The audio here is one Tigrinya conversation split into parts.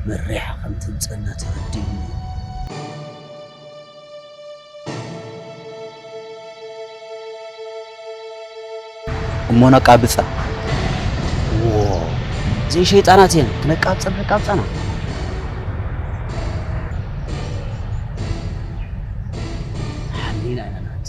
መሪሓ ከም ትምጸና ተረዲኡኒ። እሞ ነቃብጻ። ዎ፣ እዘን ሸይጣናት እየን። ክነቃብጸን ከቃብጸና። ሓሊና ኢና ናቲ።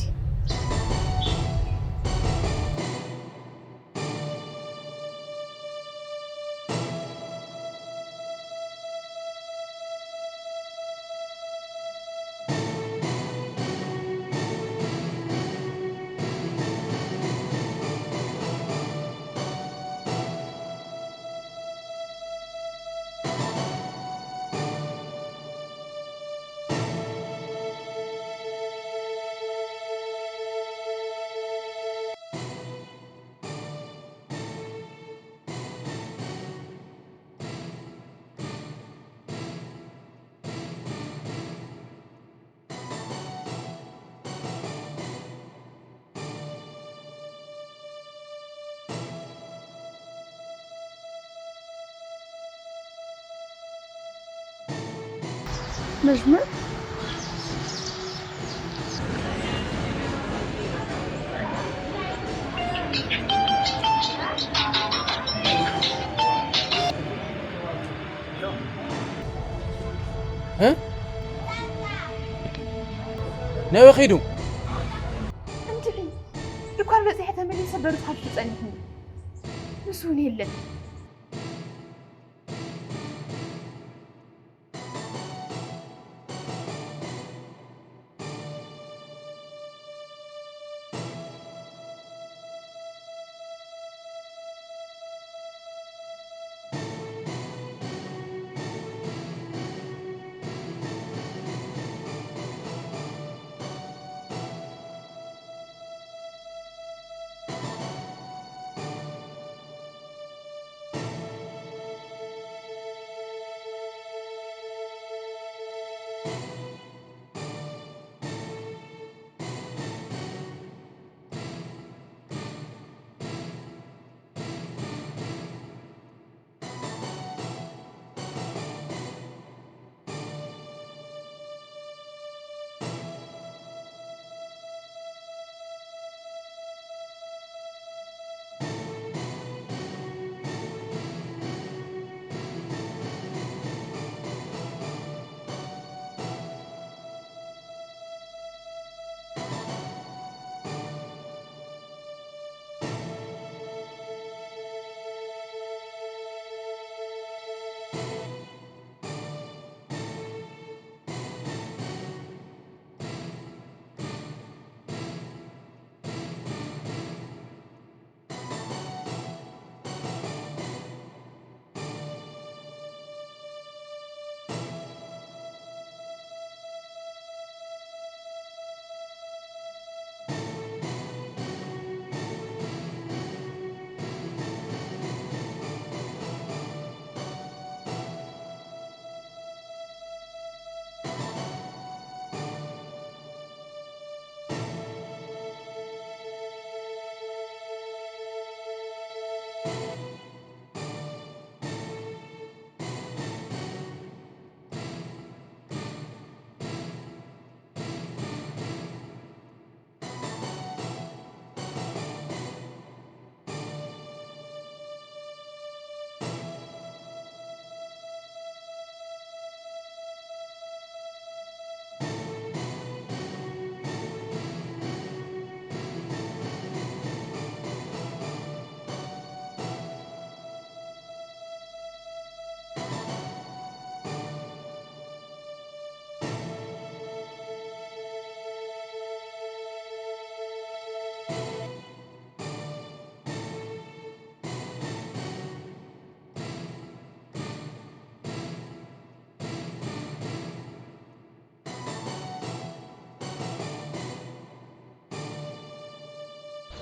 መዝሙር። እ? ናበይ ኸይዱ? እንድዒ፣ ድኳን በጺሐ ተመሊሰ በሩ ተኸፊቱ ጸኒሑኒ። ንሱ እውን የለን።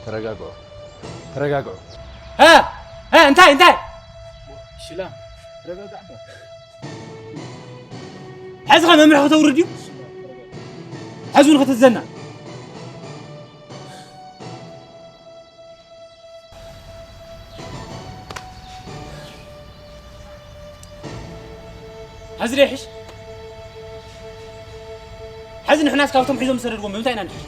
ተረጋግዑ። ተረጋግዑ። ሀ! ሀ! እንታይ፣ እንታይ? ሽላ፣ ተረጋጋዕ። ሕዚ ኸ መምርሒ ከተውርድ እዩ? ሕዚ እውን ከተዘና። ሐዚ ዶ ይሕሽ? ሐዚ ንሕናስ ካብቶም ሒዞም ዝሰደድዎም ብምንታይ ኢና ንሕሽ?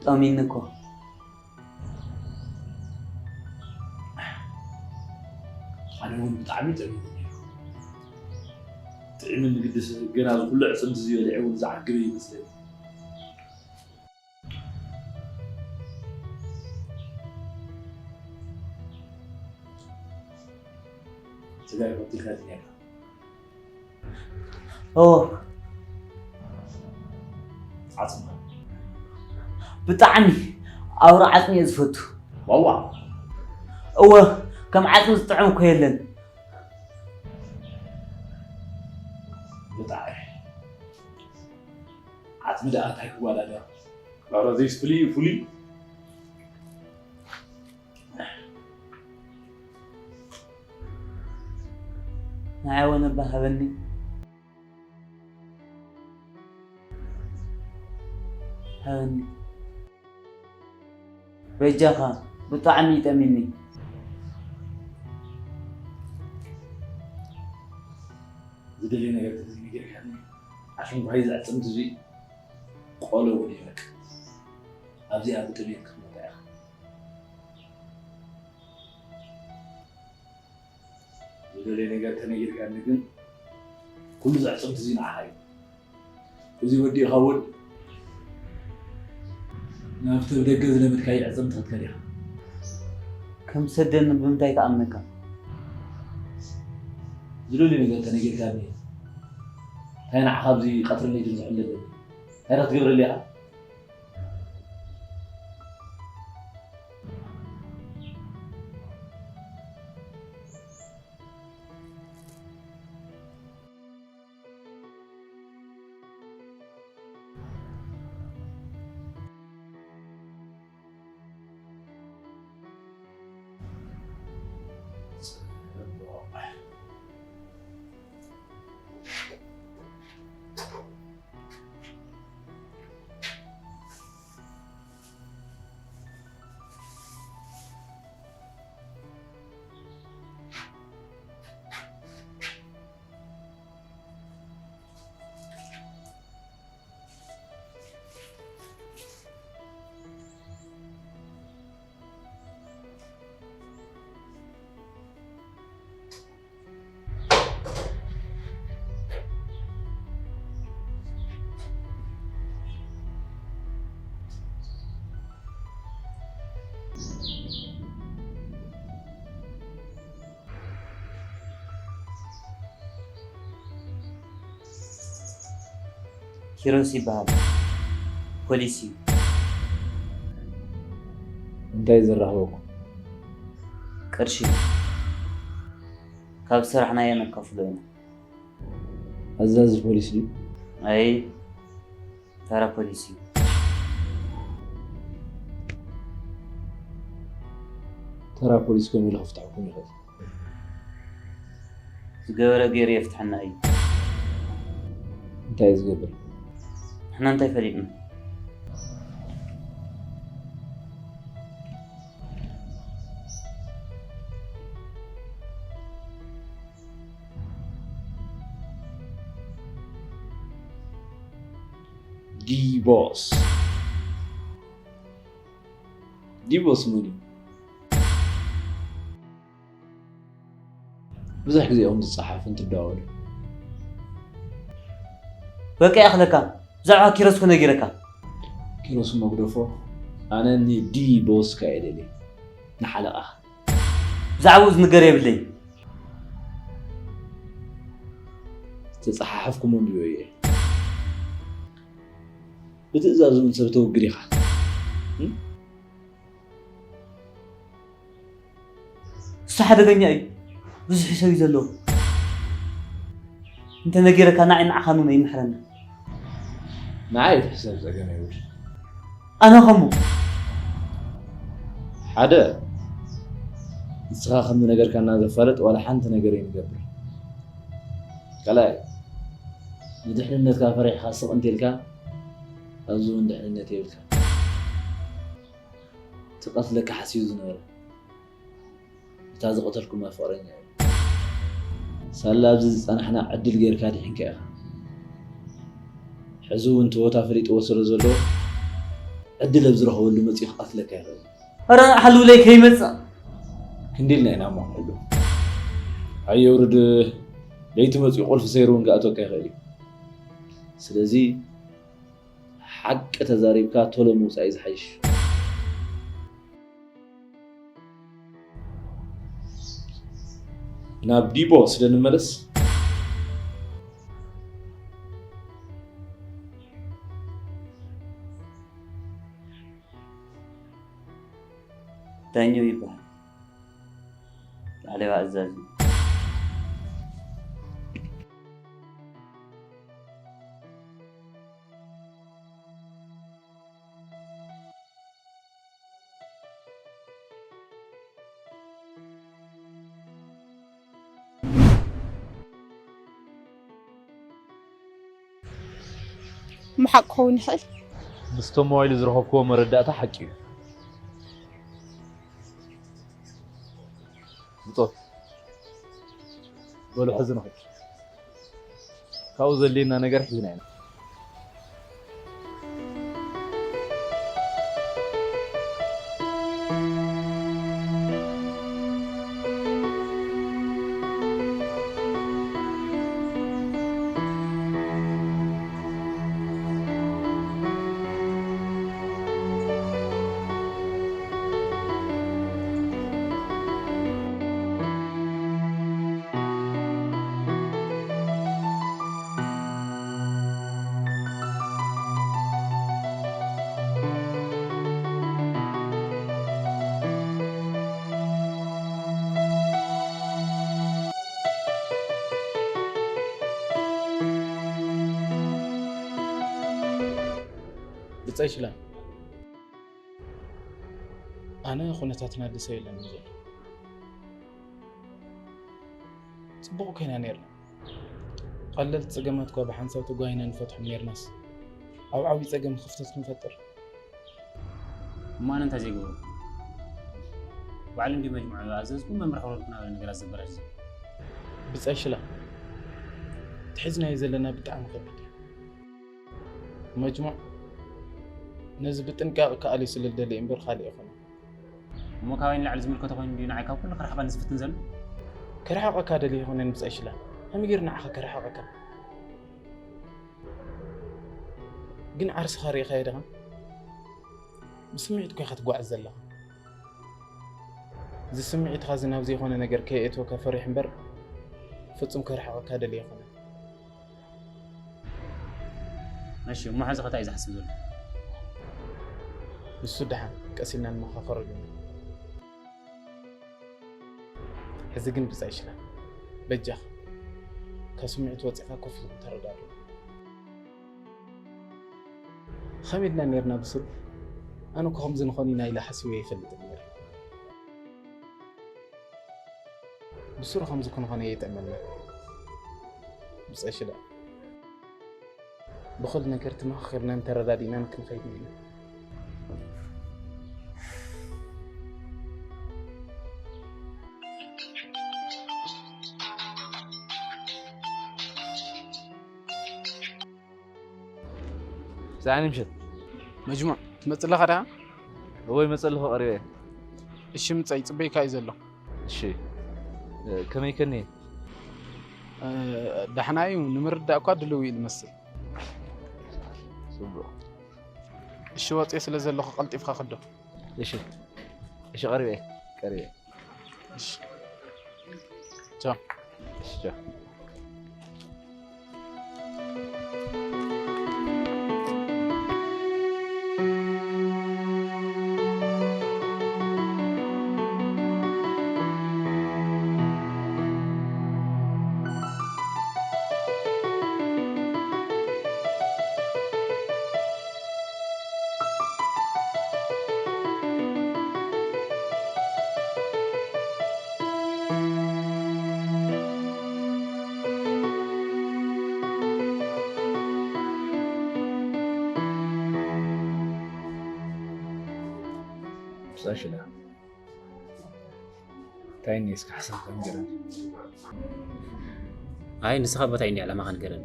ጠሚኒ እኮ። ኣነ እውን ብጣዕሚ ጠሚኒ ነይሩ። ጥዕሚ ንግድስ ገና ዝኩሉ ዕፅምቲ ዝበልዐ እውን ዝዓግበ ይመስለኒ። ስጋይ ቆቲልካ ነይርካ። ኦ፣ ዓጽሚ። ብጣዕሚ ኣውራ ዓጽሚ እየ ዝፈቱ። ዋዋ። እወ፣ ከም ዓጽሚ ዝጥዕም እኮ የለን። ብጣዕሚ። ዓጽሚ ደኣ እንታይ ክወዳደር? ኧረ፣ ዘይስ ፍሉይ እዩ፣ ፍሉይ። ንዓይ እውን እባ ሃበኒ። ሃበኒ። በጃኻ፣ ብጣዕሚ እዩ ጠሚኒ። ዝደልዮ ነገር ተዘይነጊርካኒ፣ ኣሽንኳይ ዝዕጽምቲ እዙይ ቆሎ እውን እዩ በቃ። ኣብዚኣ ብጥሜት ክትሞታ ኢኻ። ዝደልዮ ነገር ተነጊርካኒ ግን፣ ኩሉ ዘዕጽምቲ እዚ ንዓኻ እዩ። እዚ ወዲእኻ እውን ናብቲ ኣብ ደገ ዝለመድካዮ ኣዕጽምቲ ክትከድ ኢኻ። ከም ሰደኒ ብምንታይ ክኣምነካ? ዝደልዮ ነገር ተነጊርካኒ እዩ። እንታይ ንዓኻ ኣብዚ ቀትርን ለይትን ዝሕለለኒ? እንታይ ዶ ክትገብረለይ ኢኻ? ኪሮስ ይበሃል። ፖሊስ እዩ። እንታይ ዘራኽበኩም? ቅርሺ። ካብ ዝሰራሕናዮ ነካፍሎ ኢና። ኣዛዚ ፖሊስ ድዩ? ኣይ፣ ተራ ፖሊስ እዩ። ተራ ፖሊስ ከመይ ኢሉ ክፍትሐኩም ይኽእል? ዝገበረ ገይሩ የፍትሐና እዩ። እንታይ እዩ ዝገብር? ንሕና እንታይ ፈሊጥና? ዲቦስ። ዲቦስ መን እዩ? ብዙሕ ግዜ እዮም ዝጸሓፉን ትደዋወሉ። በቃ ይኣኽለካ። ብዛዕባ ኪሮስ እኮ ነጊረካ። ኪሮስ መጉደፎ ኣነ ንዲ ቦስካ እየ ደልየ ንሓለቓ ብዛዕባኡ ዝንገር የብለይ። ዝተጸሓሓፍኩም ኣንብዮ እየ። ብትእዛዝ እውን ሰብ ተውግድ ኢኻ። እሱ ሓደገኛ እዩ። ብዙሕ ሰብ እዩ ዘለዎ። እንተ ነጊረካ ንዓይ ንዓኻን እውን ኣይምሕረና። ንዓይ እቲ ሕሳብ ጸገም የብሉ። ኣነ ኸሞ ሓደ ንስኻ ከም ዝነገርካና ዘፋልጥ ዋላ ሓንቲ ነገር ኣይንገብር። ካልኣይ ንድሕንነትካ ፈሪሕካ ስቕ እንተልካ ኣብዚ እውን ድሕንነት የብልካ። እቲ ቀትለካ ሓሲቡ ዝነበረ እታ ዝቐተልኩማ ፍቕረኛ እዩ። ሳላ ኣብዚ ዝጸናሕና ዕድል ጌርካ ድሒንካ ኢኻ። ሕዚ እውን እቲ ቦታ ፈሊጥዎ ስለ ዘሎ ዕድል ኣብ ዝረኸበሉ መጺኡ ክቐትለካ ይኽእል። ኣረ ሓልውለይ ከይመጽእ። ክንዲ ኢልና ኢና እሞ ክንሕሉ። ኣየውርድ ለይቲ መጺኡ ቁልፊ ሰይሩ እውን ክኣትወካ ይኽእል እዩ። ስለዚ ሓቂ ተዛሪብካ ቶሎ ምውጻእ እዩ ዝሓይሽ። ናብ ዲቦ ስለ ንመለስ ዳኛው ይበሃል። ላዕለዋ ኣዛዚ። ምሓቅ ክኸውን ይኽእል። ምስቶም ሞባይሉ ዝረኸብክዎ መረዳእታ ሓቂ እዩ። ብጾት በሉ ሕዚ ንኽድ። ካብኡ ዘድልየና ነገር ሒዝና ኢና። ብጻይ ሽላ ኣነ ኩነታትና ደስ ኣይብለንን ዘሎ። ጽቡቕ ኮይና ነይርና። ቀለልቲ ጸገማት እኳ ብሓንሳብ ተጓይና ንፈትሖም ነይርናስ ኣብ ዓብዪ ጸገም ክፍተት ክንፈጥር። እሞ ኣነ እንታይ ዘይገብሮ? ባዕሉ እንዲ መጅሙዕ ኣዘዝኩ መምርሒ ወረድኩ ናበለ ነገራት ዘበላሽ ዘሎ። ብጻይ ሽላ ትሒዝናዮ ዘለና ብጣዕሚ ከቢድ እዩ። መጅሙዕ ነዚ ብጥንቃቐ ክኣልዮ ስለ ዝደሊ እምበር ካልእ ኣይኮነን። እሞ ካባይ ንላዕሊ ዝምልከቶ ኮይኑ ድዩ ንዓይ ካብ ኩሉ ክርሕቐኒ ዝፍትን ዘሎ? ክርሕቐካ ደልየ ኣይኮነን ብጻይ ሽላ። ከመይ ገይሩ ንዓኻ ክርሕቐካ? ግን ዓርስኻ ርኢኻዮ ዲኻ? ብስምዒት እኮ ኢኻ ትጓዓዝ ዘለኻ። እዚ ስምዒትኻ እዚ ናብ ዘይኮነ ነገር ከየእትወካ ፈሪሕ እምበር ፍጹም ከርሕቐካ ደልየ ኣይኮነን። እሺ እሞ ሕዚ ከ እንታይ እዩ ዝሓስብ ዘሎ? ንሱ ደሓን ቀስ ኢልና ንመኻኸረሉ ኢና። ሕዚ ግን ብጻይ ሽላ በጃኻ ካብ ስምዒት ወጺኻ ኮፍ ኢልኩም ተረዳድኡ። ከመይ ኢልና ኔርና ብስሩ? ኣነ እኮ ከምዚ ንኾን ኢና ኢለ ሓሲበ ኣይፈልጥን ኔረ። ብስሩ ከምዚ ክንኾን ኣየጥዕመና። ብጸሽለ ብኹሉ ነገር ተመኻኺርናን ተረዳዲእናን ክንኸይድ ኢና። ሰዓኒ ምሸት መጅሙዕ ትመጽእ ኣለኻ ደኣ? እወ ይመጽእ ኣለኹ ቀሪበ እየ። እሺ ምጻ ይጽበይካ እዩ ዘሎ። እሺ ከመይ ከኒ እ፣ ዳሕና እዩ፣ ንምርዳእ እኳ ድልው እዩ ዝመስል። ጽቡቕ። እሺ፣ ወጽየ ስለ ዘለኹ ቀልጢፍካ ክዶ። እሺ፣ እሺ፣ ቀሪበ፣ ቀሪበ። እሺ። ቻው። እሺ፣ ቻው። ብጻይ ሽላ፣ እንታይ እኒ እስከ ሓሳብካ ንገረኒ። ኣይ፣ ንስኻ እባ እንታይ እኒ ዕላማኻ ንገረኒ።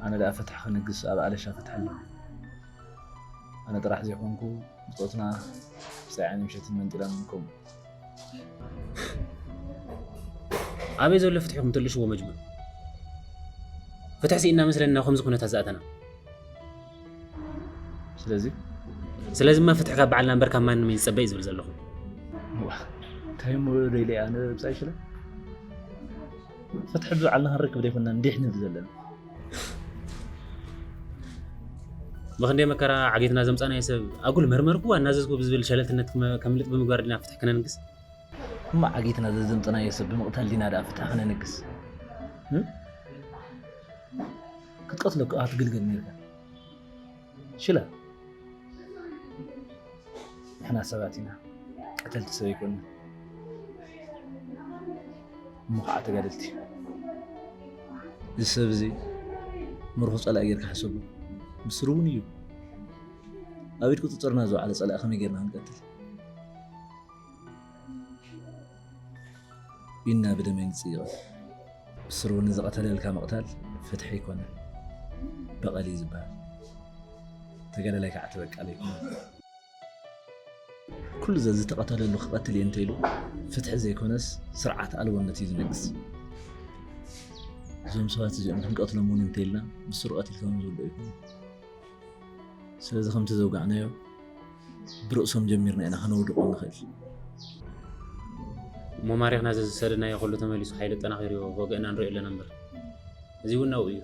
ኣነ ደኣ ፍትሒ ክንግስ ኣብ ኣለሻ ፍትሒ ኣሎ። ኣነ ጥራሕ ዘይኮንኩ፣ ብጾትና ብጻይ ዓይኒ ምሸትን መንጢላን ከምኡ። ኣበይ ዘሎ ፍትሒ ኢኹም ተልሽዎ መጅኑን? ፍትሒ ስኢና መስለኒ ናብ ከምዚ ኩነታት ዝኣተና። ስለዚ? ስለዚማ ፍትሒ ካብ በዓልና እምበር ካብ ማንም እዩ ዝጸበ እዩ ዝብል ዘለኹ። ዋ፣ እንታይ እሞ ደይለ ኣነ ብጻይ ሽለ? ፍትሒ ብባዕልና ክንረክብ ዘይኮንና እንዲሕ ንብል ዘለና። ብኽንደይ መከራ ዓጌትና ዘምጻናዮ ሰብ ኣጉል መርመርኩ ኣናዘዝኩ ብዝብል ሸለልትነት ክመ-፣ ከምልጥ ብምግባር ዲና ፍትሒ ክነንግስ? እሞ ዓጌትና ዘዘምጻናዮ ሰብ ብምቕታል ዲና ደኣ ፍትሒ ክነንግስ? እም? ክትቀትሎ እኮ ክትግልገል ነርካ። ሽላ፣ ንሕና ሰባት ኢና፣ ቀተልቲ ሰብ ኣይኮንና። እሞ ኸዓ ተጋደልቲ። እዚ ሰብ እዚ ምርኹ ጸላኢ ጌርካ ሕሰቦ። ብስሩ እውን እዩ። ኣብ ኢድ ቁጽጽርና ዝወዓለ ጸላኢ ከመይ ጌርና ክንቀትል? ኢድና ብደም ኣይንጽይቕን። ብስሩ ንዝቐተለልካ ምቕታል ፍትሒ ኣይኮነን፣ በቐል እዩ ዝበሃል። ተጋዳላይ ከዓ ተበቃሊ ኣይኮነን። ኩሉ ዘዝተቐተለሉ ክቐትል እየ እንተኢሉ ፍትሒ ዘይኮነስ ስርዓት ኣልቦነት እዩ ዝነግስ። እዞም ሰባት እዚኦም ክንቀትሎም እውን እንተኢልና ብስሩ ቀቲልካዮም ዝውድኦ ኣይኮነን። ስለዚ ከምቲ ዘውጋዕናዮ ብርእሶም ጀሚርና ኢና ከነውድቖም ንኽእል። እሞ ማሪኽና ዘዝሰደናዮ ኩሉ ተመሊሱ ሓይሊ ኣጠናኺሩ ወገእና ንሪኦ ኣለና እምበር። እዚ እውን ናብኡ እዩ።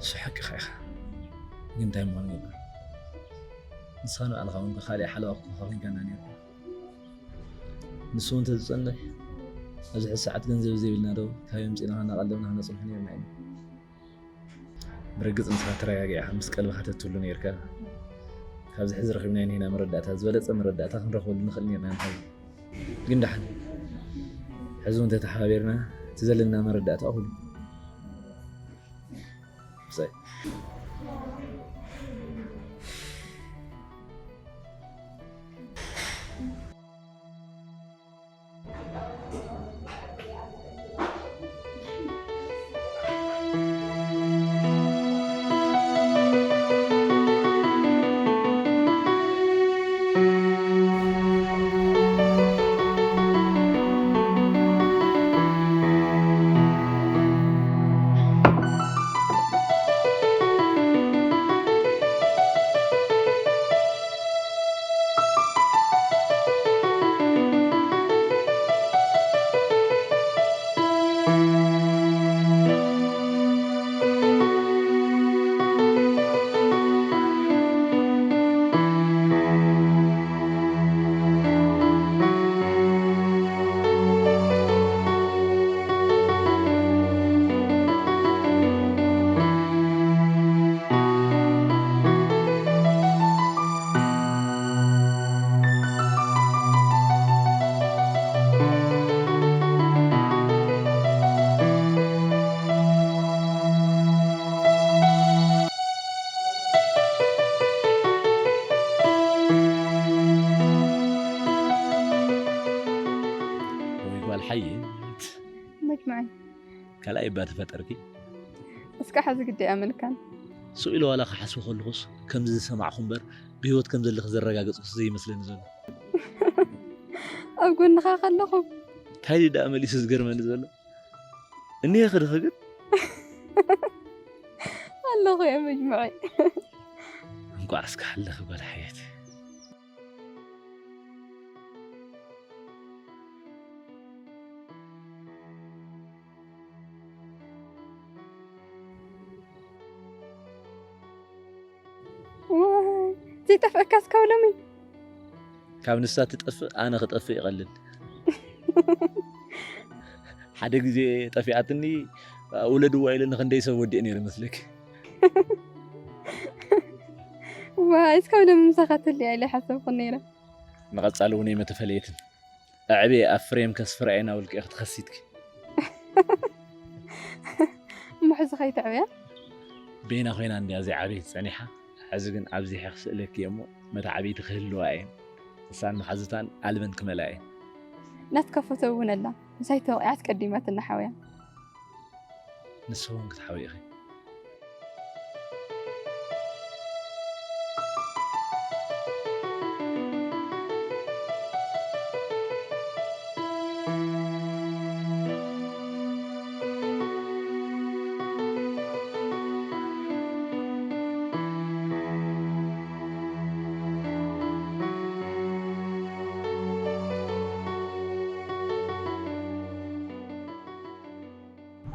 እሱ ሓቅኻ ኢኻ። ግን እንታይ እሞ ንገብር? ንስኻ ንባዕልኻ እውን ብኻሊእ ሓለዋ ክትረኽባ ኮይንካና ነይርካ። ንሱ እውን ተዝጸንሕ፣ ኣብዚ ሕዚ ሰዓት ገንዘብ ዘይብልና ዶ፣ ካበይ ኣምጺእና እናቐለብና ክነጽንሖ ነይርና ኢና። ብርግጽ ንስኻ ተረጋጊዕካ ምስ ቀልብኻ ተትህሉ ነይርካ፣ ካብዚ ሕዚ ረኺብናዮ ንሂና መረዳእታ ዝበለጸ መረዳእታ ክንረኽበሉ ንኽእል ነይርና ንሓዊ። ግን ደሓን፣ ሕዚ እውን ተተሓባቢርና እቲ ዘለና መረዳእታ እኹል እዩ። ብጻይ። ወይ ጓል ሓየት። መጅሙዐይ። ካልኣይ እባ ተፈጠርኪ። እስካ ሕዚ ግዲ ኣመልካን። ስቕ ኢለ ዋላ ክሓስቦ ከለኹስ ከምዚ ዝሰማዕኹ እምበር ብህይወት ከም ዘለኺ ዘረጋገጽኩስ ዘይመስለኒ ዘሎ። ኣብ ጎንኻ ከለኹ። እንታይ ደኣ መሊሱ ዝገርመኒ ዘሎ? እኒሄ ክድኺ ግን? ኣለኹ እየ መጅሙዐይ። እንኳዕ እስከ ሓለኺ ጓል ሓየት። ዋይ፣ ዘይጠፍአካስ ካብ ሎሚ? ካብ ንሳ ትጠፍእ ኣነ ክጠፍእ ይቐልል። ሓደ ግዜ ጠፊኣትኒ፣ ውለድዋ ኢለ ንክንደይ ሰብ ወዲእ ነይረ መስለኪ። ዋይ፣ እስካብ ሎሚ ምሳኻ ትልያ ኢለ ሓሰብኩ ነይረ። ንቐጻሊ እውን እየ መተፈለየትን። ኣዕብየ ኣብ ፍሬም ከስፍራ እየ ናብ ውልቂ ክትኸሲትኪ። እሞ ሕዚ ከይትዕብያ? በይና ኮይና እንድያ ዘይዓበየት ጸኒሓ። ሕዚ ግን ኣብዚሐ ክስእለኪ እየ እሞ መተዓብይቲ ክህልዋ እየን። ንሳን መሓዙታን ኣልበን ክመልኣ እየን። ናትካ ፎቶ እውን ኣላ። ምሳይ ተወቂዓት ቀዲማትና ሓውያ። ንስኺ እውን ክትሓውዪ ኢኺ።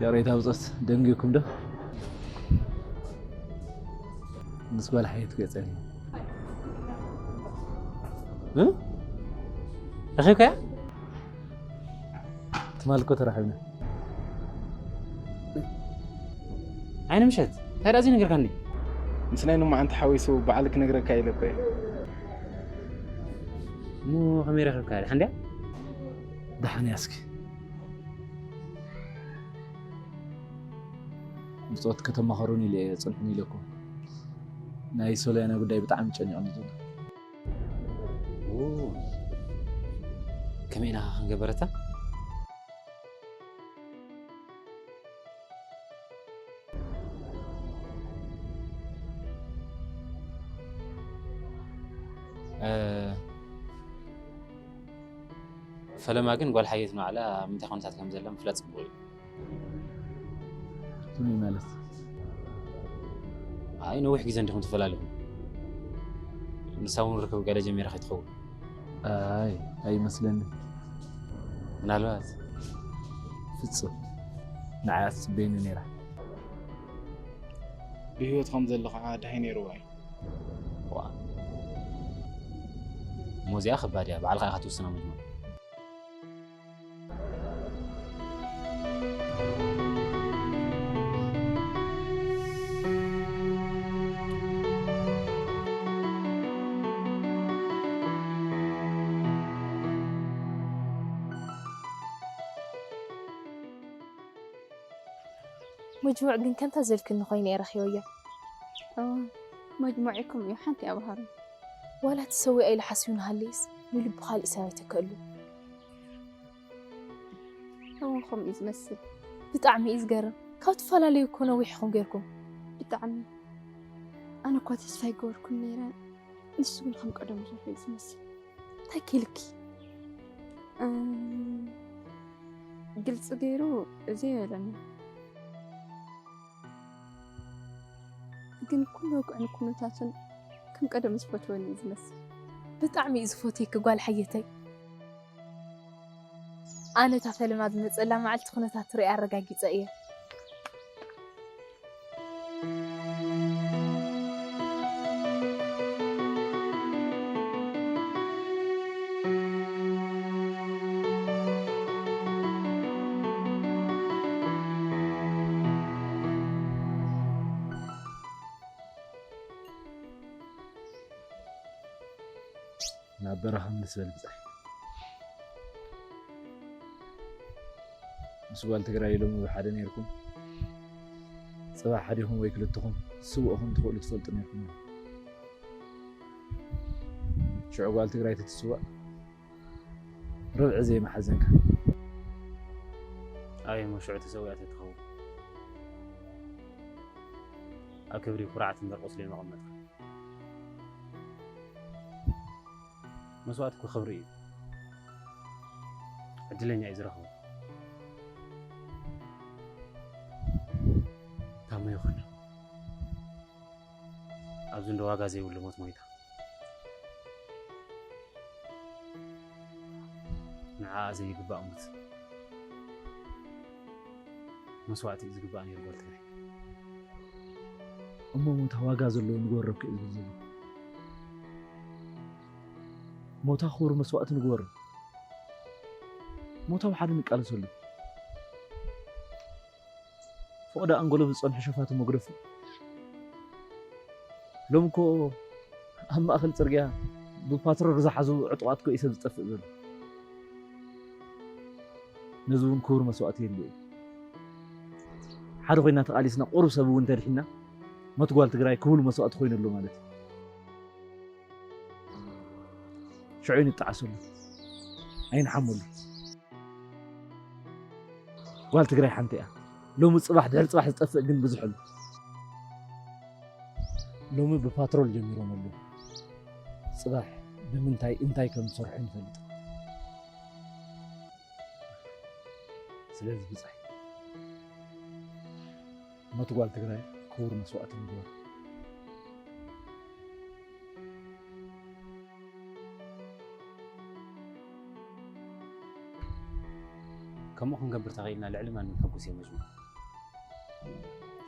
ያሬታ ብጾት ደንጊኩም ዶ? ምስ ጓል ሓየት ገጸኒ። እ? ረኺብካያ? ትማል እኮ ተራኺብና። ዓይኒ ምሸት እንታይ ደኣ ዘይነገርካኒ? ምስ ናይ ንመዓንቲ ሓዊሱ በዓል ክነግረካ ኢለ እኮ እየ። እሞ ከመይ ረኺብካ? ደሓን ድያ? ደሓን እያ እስኪ። ብጾት ከተማኸሩን ኢለ እየ ጽንሑን ኢለኩም። ናይ ሶልያና ጉዳይ ብጣዕሚ ጨኒቑኒ ዘሎ። ኡ፣ ከመይ ኢና ክንገበረታ? እ፣ ፈለማ ግን ጓል ሓየት ንባዕላ ኣብ ምንታይ ኩነታት ከም ዘላ ምፍላጥ ጽቡቕ እዩ። ከመይ ማለት? ኣይ፣ ነዊሕ ግዜ እንዲኹም ትፈላለኹም። ንሳ እውን ርክብ ገለ ጀሚራ ከይትኸውን? ኣይ፣ ኣይመስለንን። ምናልባት። ፍጹም። ንዓይ ኣትጽበየኒ ነይራ። ብህይወት ከም ዘሎ ከዓ ደሃይ ነይርዋ እዩ። ዋ። እሞ እዚኣ ከባድ እያ፣ ባዕልኻ ኢኻ ትውስና መጅሙዕ። መጅሙዕ ግን ከምታ ዘልክኒ ኮይነ እየ ረኺበዮ። እወ፣ መጅሙዕ ከምኡ እዩ፣ ሓንቲ እያ ባህሩ። ዋላ ተሰዊኣ ኢሉ ሓሲቡ ንሃለየስ ንልቡ ካሊእ ሰብ ኣይተክእሉ። እወ፣ ከምኡ እዩ ዝመስል። ብጣዕሚ እዩ ዝገርም። ካብ ትፈላለዩ እኮ ነዊሕ ኢኹም ጌርኩም። ብጣዕሚ። ኣነ እኳ ተስፋ ኣይገበርኩን ነይረ። ንሱ ግን ከም ቀደሙ ዘሎ እዩ ዝመስል። እንታይ ኪልኪ? እም፣ ግልፂ ገይሩ ዘይበለኒ። ግን ኩሉ ወግዕን ኩነታቱን ከም ቀደሙ ዝፈትወኒ እዩ ዝመስል። ብጣዕሚ እዩ ዝፈትየኪ ጓል ሓየተይ። ኣነ እታ ፈለማ ዝመፀላ መዓልቲ ኩነታት ትርኢ ኣረጋጊፀ እየ። ናብ በረኻ ምልስ በል ብጻይ። ምስ ጓል ትግራይ ሎሚ ብሓደ ነይርኩም፣ ጽባሕ ሓዲኹም ወይ ክልተኹም ትስውእኹም ትኽእሉ ትፈልጡ ነይርኩም። ሽዑ ጓል ትግራይ ትትስዋእ ርብዒ ዘይመሓዘንካ። ኣይ፣ እሞ ሽዑ ተሰዊኣ ተትኸውን። ኣብ ክብሪ ኩርዓት እምበር ቁስሊ መቐመጥካ። መስዋእቲ እኮ ክብሪ እዩ። ዕድለኛ እዩ ዝረኽቦ። ታሞ ይኹን ኣብዚ እንዶ ዋጋ ዘይብሉ ሞት ሞይታ። ንዓኣ ዘይግባእ ሞት መስዋእቲ እዩ ዝግባእ ነይሩ ጓል ትግራይ። እሞ ሞታ ዋጋ ዘለዎ ንግበሮ እኮ እዩ ዝብል ዘሎ። ሞታ ክቡር መስዋእቲ ንግበሮ። ሞታ ብሓደ ንቃለሰሉ። ፈቐዶ ኣንጎሎ ዝጸንሑ ሸፋቱ መግደፉ። ሎሚ እኮ ኣብ ማእከል ጽርግያ ብፓትሮል ዝሓዙ ዕጡቓት እኮ እዩ ሰብ ዝጠፍእ ዘሎ። ነዚ እውን ክቡር መስዋእቲ የድልዮ እዩ። ሓደ ኮይና ተቓሊስና ቁሩብ ሰብ እውን ተድሒና ሞት ጓል ትግራይ ክቡር መስዋእቲ ኮይኑ ኣሎ ማለት እዩ። ሽዑ ይንጠዓሰሉ ኣይንሓመሉ። ጓል ትግራይ ሓንቲ እያ። ሎሚ ጽባሕ ድሕሪ ጽባሕ ዝጠፍእ ግን ብዙሕ ኣሎ። ሎሚ ብፓትሮል ጀሚሮም ኣለዉ። ጽባሕ ብምንታይ እንታይ ከም ዝሰርሑ ንፈልጥ። ስለዚ ብጻይ ሞት ጓል ትግራይ ክቡር መስዋእቲ ንግበር። ከምኡ ክንገብር ተኽኢልና ልዕሊ ማንም ሕጉስ እየ መጅኑ።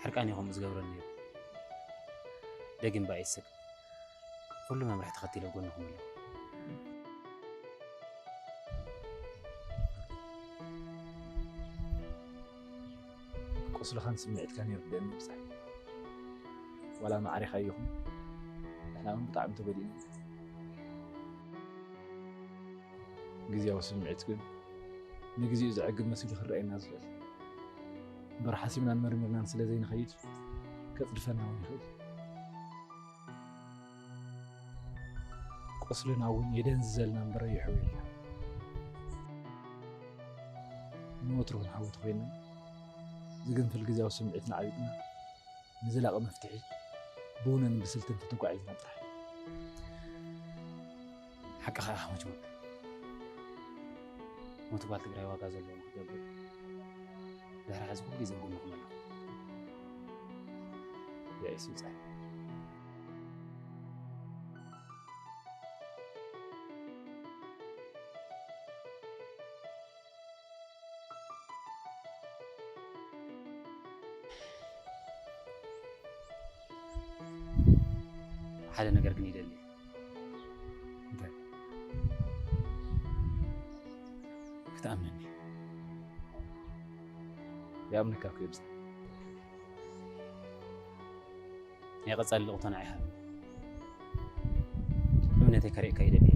ሕርቃን እዩ ከምኡ ዝገብረኒ ነይሩ። ደጊም ብኣይ ይስቅ። ኩሉ መምርሒ ተኸቲለ ኣብ ጎንኹም ኣለኹ። ቁስልኻን ስምዒትካን ይርድአኒ ብጻይ። ዋላ ማዕሪኻ ይኹን ንሕና እውን ብጣዕሚ ተጎዲእና ኢና። ግዝያዊ ስምዒት ግን ንግዜኡ ዘዕግብ መሲሉ ክረኣየና ዝኽእል እምበር ሓሲብናን መርሚርናን ስለ ዘይንኸይድ ከጽድፈና እውን ይኽእል። ቁስልና እውን የደንዝዘልና እምበር የሕውየልና። ንወትሩ ክንሓውት ኮይና ዝግንፍል ግዝያዊ ስምዒትና ዓቢጥና ንዘላቒ መፍትሒ ብውነን ብስልትን ተተጓዒዝና ጥራሕ። ሓቅኻ ኢኻ መጅሙዕ። ሞት ጓል ትግራይ ዋጋ ዘለዎ ንክገብር ድሕሪ ሕዚ ኩሉ ግዜ ኣብ ጎንኹም ኣለኹ። የዒስ ውፃእ። ሓደ ነገር ግን ይደሊ። እንታይ? ክትኣምነኒ። ይኣምነካ እኮ ይብዛ። ናይ ቀጻሊ ልቕቶ ንዓይ ሃብ። እምነተይ ከርእየካ ይደሊ።